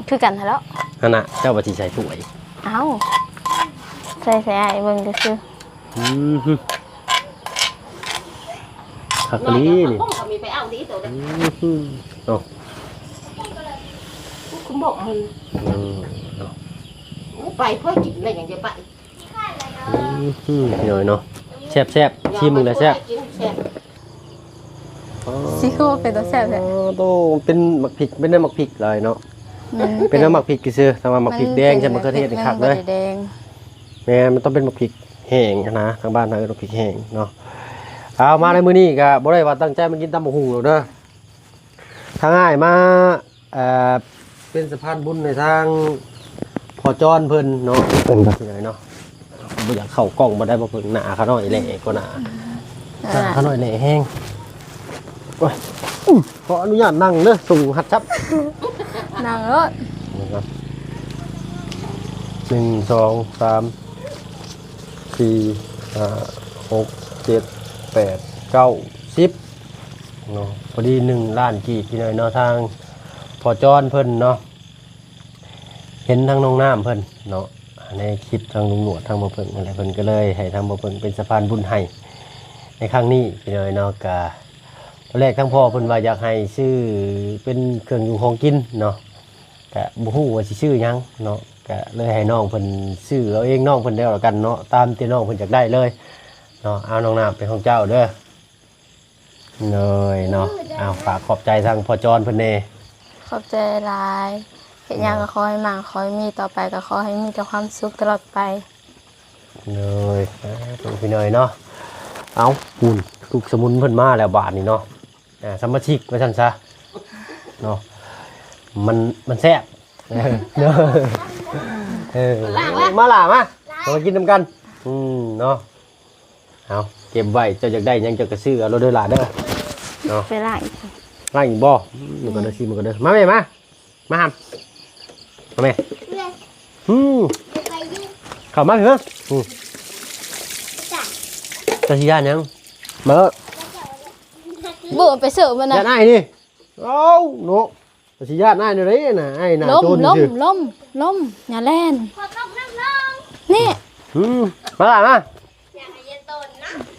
ຄືກັນຫັ້ນແຫຼ້ວ. ຫັ້ນນະ ເຈົ້າວ່າຊິໃສ່ຖ້ວຍ. ເອົ້າ ໃສ່ໃສ່ອ້າຍເບິ່ງຊື່ໆ. ອືມ ຄັກອີ່ຫຼີນີ້. ອືມ ເອົາ ຄືບໍ່ມັນ ອືມ ເອົາ ໄປເພື່ອກິນແລ້ວຍັງຈະໄປ. ອືມ ພີ່ນ້ອງເນາະ ແຊບໆ ຊີມເບິ່ງແລ້ວແຊບ. ຊິຄືວ່າເປັນຕາແຊບແທ້. ໂອ້ໂຕ ເປັນໝາກພິກ ເປັນແນວໝາກພິກຫຼາຍເນາະ. ມັນເປັນ ເປັນແນວໝາກພິກຊື່ໆ ແຕ່ວ່າໝາກພິກແດງ ມັນ ຈະບໍ່ເຄີຍເຫັນຄັກເດີ. ແມ່ນ ມັນຕ້ອງເປັນໝາກພິກແຫ້ງຫັ້ນນະ ທາງບ້ານເຮົາເອີ້ນໝາກພິກແຫ້ງເນາະ. ເອົາ ມາໃນມື້ນີ້ກໍບໍ່ໄດ້ວ່າຕັ້ງໃຈມາກິນຕຳບັກຫຸ່ງດອກເດີ ທາງອ້າຍມາ ເອີ ເປັນສະພານບຸນໃຫ້ທາງພໍ່ຈອນເພິ່ນເນາະ. ເພິ່ນກໍເປັນຫຍັງເນາະ ບໍ່ຢາກເຂົ້າກ້ອງບໍ່ໄດ້ ບໍ່ເບິ່ງໜ້າຂ້ານ້ອຍແຫຼະກໍໜ້າ ໜ້າຂ້ານ້ອຍແຫຼະແຮງ. ໂອ້ຍ ຂໍອະນຸຍາດນັ່ງເດີ ສູງຮັດຊັບ ນັ່ງໂລດ. ໜຶ່ງ ສອງ ສາມ ສີ່ ຫ້າ ຫົກ ເຈັດ ແປດ ເກົ້າ ສິບ ເນາະ ພໍດີໜຶ່ງລ້ານກີບພີ່ນ້ອງເນາະ. ທາງພໍ່ຈອນເພິ່ນເນາະ ເຫັນທາງນ້ອງນ້ຳເພິ່ນເນາະ ໃນຄລິບທາງລຸງໜວດ ທາງບໍ່ເພິ່ງຫັ້ນແຫຼະ ເພິ່ນກໍເລີຍໃຫ້ທາງບໍ່ເພິ່ງເປັນສະພານບຸນໃຫ້ໃນຄັ້ງນີ້ພີ່ນ້ອງເນາະ. ກະຕອນແລກທາງພໍ່ເພິ່ນວ່າຢາກໃຫ້ຊື້ເປັນເຄື່ອງຢູ່ຂອງກິນເນາະ ກະບໍ່ຮູ້ວ່າຊິຊື້ຫຍັງເນາະ ກະເລີຍໃຫ້ນ້ອງເພິ່ນຊື້ເອົາເອງ ນ້ອງເພິ່ນແລ້ວລະກັນເນາະ ຕາມທີ່ນ້ອງເພິ່ນຢາກໄດ້ເລີຍເນາະ. ເອົາ ນ້ອງນ້ຳ ເປັນຂອງເຈົ້າເດີ. ໂດຍເນາະ ເອົາ ຝາກຂອບໃຈທາງພໍ່ຈອນເພິ່ນແດ່. ຂອບໃຈຫຼາຍ ເຮັດຫຍັງກໍຂໍໃຫ້ໝັ້ງ ຂໍໃຫ້ມີ ຕໍ່ໄປກໍຂໍໃຫ້ມີແຕ່ຄວາມສຸກຕະຫຼອດໄປ. ໂດຍ ສາທຸ ພີ່ນ້ອງເນາະ. ເອົາ ພຸ້ນ ລູກສະໝຸນເພິ່ນມາແລ້ວບາດນີ້ເນາະ. ອ່າ ສະມາຊິກວ່າຊັ້ນຊະເນາະ ມັນ ມັນແຊບເນາະ. ເອີ ມາຫຼ້າມາ ເຮົາມາກິນນຳກັນ ອືມ ເນາະ. ເອົາ ເກັບໄວ້ ເຈົ້າຢາກໄດ້ຫຍັງເຈົ້າກໍຊື້ເອົາໂລດເດີຫຼ້າເດີເນາະ. ໄປລ້າງອີກ ລ້າງອີກບໍ່? ອືມ ມັນກໍໄດ້ ຊີມມັນກໍເດີ. ມາແມ່ ມາ ມາຫຳ ມາແມ່ ອືມ ເຂົ້າມາພີ່ມາ. ອືມ ເຈົ້າຊິຢ້ານຫຍັງ? ມາເລີຍ ບໍ່ໄປເສີບມັນນະ ຢ້ານອ້າຍນີ້. ເອົ້າ ເນາະ ຊິຢ້ານອ້າຍແນວໃດນະ ອ້າຍໜ້າໂຈນຊື່. ລົ້ມ ລົ້ມ ລົ້ມ ຢ່າແລ່ນ ນີ້ ອືມ ມາຫຼ້າມາ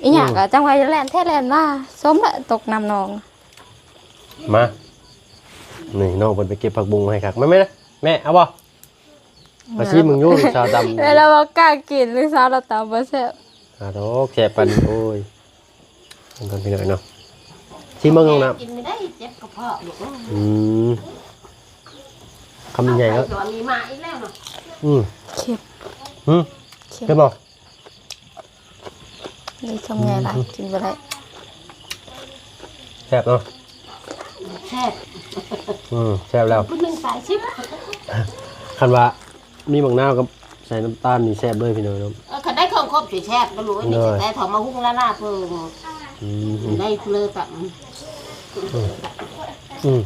ອີຫຍັງກະຈັ່ງວ່າຢ່າແລ່ນແທ້ແລ່ນມາ ສົມແຫຼະຕົກນ້ຳໜອງ. ມາ ນີ້ນ້ອງເພິ່ນໄປເກັບຜັກບຸ້ງມາໃຫ້ຄັກ ແມ່ ແມ່ ແມ່ ເອົາບໍ່? ມາຊີມເບິ່ງຢູ່ ລູກສາວຕຳ ແລ້ວບໍ່ກ້າກິນ ລູກສາວລາວຕຳບໍ່ແຊບ. ອາໂທ ແຊບປານນີ້ ໂອ້ຍ ເບິ່ງກ່ອນພີ່ນ້ອງເນາະ ຊີມເບິ່ງນ້ອງນ້ຳ ກິນບໍ່ໄດ້ ເຈັບກະເພາະລູກເອີຍ. ອືມ ຄຳໃຫຍ່ແລ້ວ ມີມາອີກແລ້ວເນາະ. ອືມ ເຄັມ ຫື ເຄັມ ເຄັມບໍ່? ນີ້ຄຳໃຫຍ່ຫຼາຍ ອືມ ກິນບໍ່ໄດ້. ແຊບເນາະ ແຊບ ອືມ ແຊບແລ້ວ ຜູ້ໜຶ່ງສາມສິບ ຄັນວ່າ ມີໝາກນາວກັບໃສ່ນ້ຳຕານນີ້ແຊບເລີຍພີ່ນ້ອງເນາະ. ເອີ ຄັນໄດ້ຂອງຄົບຊິແຊບນະລູກ ນີ້ ໂດຍ ຊິໄດ້ເຂົ້າມາຫຸ້ງລ້າໆເພິ່ງ ອືມ ໄດ້ເລີຍຕຳ ອືມ ອືມ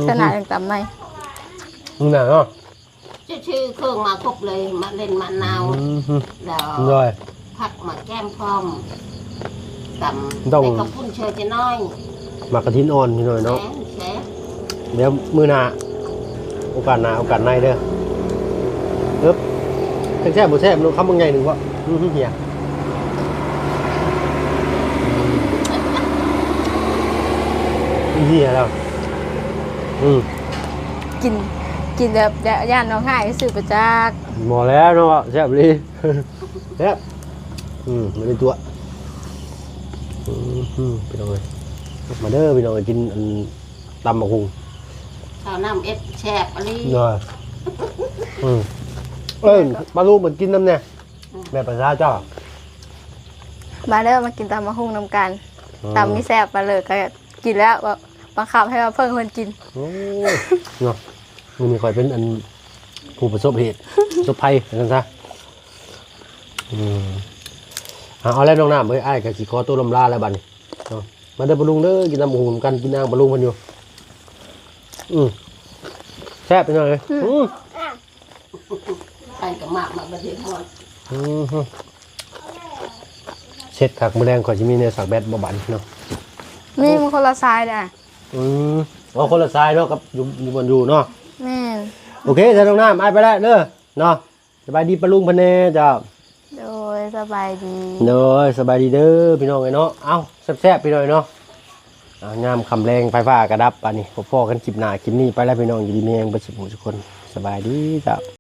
ຂະໜາດຍັງຕຳໃໝ່ ນີ້ນະເນາະ ຊື່ໆ ເຄື່ອງມາຄົບເລີຍ ມະເລັ່ນ ມະນາວ ອືມ ແລ້ວ ໂດຍ ຜັກມາແກ້ມພ້ອມ ຕຳ ຕ້ອງ ໃສ່ເຂົ້າປຸ້ນເຊີຈະນ້ອຍ ໝາກກະທິນອ່ອນພີ່ນ້ອງເນາະ. ແຊບ ແຊບ ດຽວມື້ໜ້າ ໂອກາດໜ້າໂອກາດໃນເດີ. ເອີບ ຈັກແຊບບໍ່ແຊບ ເນາະ ຄຳບັກໃຫຍ່ໜຶ່ງເບາະ. ອື ເຫຍ ເຫຍແລ້ວ. ອື ກິນ ກິນແບບ ຢ້ານ ຢ້ານນ້ອງຮ້າຍ ຊື້ໄປຈັກ. ບໍ່ແລ້ວເນາະ ແຊບອີ່ຫຼີ. ແຊບ. ອື ບໍ່ໄດ້ຕົວະ. ອື ພີ່ນ້ອງເອີຍ ມາເດີພີ່ນ້ອງເອີຍ ກິນອັນ ຕຳບັກຫຸ່ງ ເຂົ້ານ້ຳເອັດແຊບອີ່ຫຼີ. ເນາະ. ອື ເອີ້ນປ້າລຸງມາກິນນຳແດ່. ອື ແມ່ນພາສາເຈົ້າ. ມາເດີ ມາກິນຕຳບັກຫຸ່ງນຳກັນ. ອື ຕຳມີແຊບ ປາເລີກກໍກິນແລ້ວ ບັງຄັບໃຫ້ວ່າເພິ່ງເພິ່ນກິນ. ໂອ້ຍ ເນາະ ມື້ນີ້ຂ້ອຍເປັນອັນ ຜູ້ປະສົບເຫດ ປະສົບໄພ ວ່າຊັ້ນຊະ. ອື ເອົາ ເອົາແລ້ວນ້ອງນ້ຳເອີຍ ອ້າຍກໍຊິຂໍຕົວລ່ຳລາແລ້ວບັດນີ້ເນາະ. ມາເດີປ້າລຸງເດີ ກິນຕຳບັກຫຸ່ງນຳກັນ ກິນນາງປ້າລຸງເພິ່ນຢູ່. ອື ແຊບພີ່ນ້ອງເອີຍ. ອື ອື ໄປກັບໝາກ ໝາກບັດເຮັດຮອດ. ອື ເຊັດຄັກ ມື້ແລງຂ້ອຍຊິມີແນວສາກແບັດບໍ່ບັດນີ້ເນາະ. ມີ ມັນຄົນລະສາຍເດ້. ອື ເອົາຄົນລະສາຍເນາະ ກັບຢູ່ ຢູ່ບ່ອນຢູ່ເນາະ. ແມ່ນ. ໂອເຄ ຊະນ້ອງນ້ຳ ອ້າຍໄປແລ້ວເດີເນາະ. ສະບາຍດີປ້າລຸງເພິ່ນແດ່ເຈົ້າ. ໂດຍ ສະບາຍດີ. ໂດຍ ສະບາຍດີເດີພີ່ນ້ອງເອີຍເນາະ. ເອົ້າ ແຊບໆ ພີ່ນ້ອງເນາະ. ເອົາ ຍາມຄ່ຳແລງ ໄຟຟ້າກໍດັບ ບາດນີ້ ພໍ້ກັນຄລິບໜ້າ ຄລິບນີ້ໄປແລ້ວພີ່ນ້ອງ ຢູ່ດີມີແຮງເບິດສູ່ຜູ້ສູ່ຄົນ. ສະບາຍດີເຈົ້າ.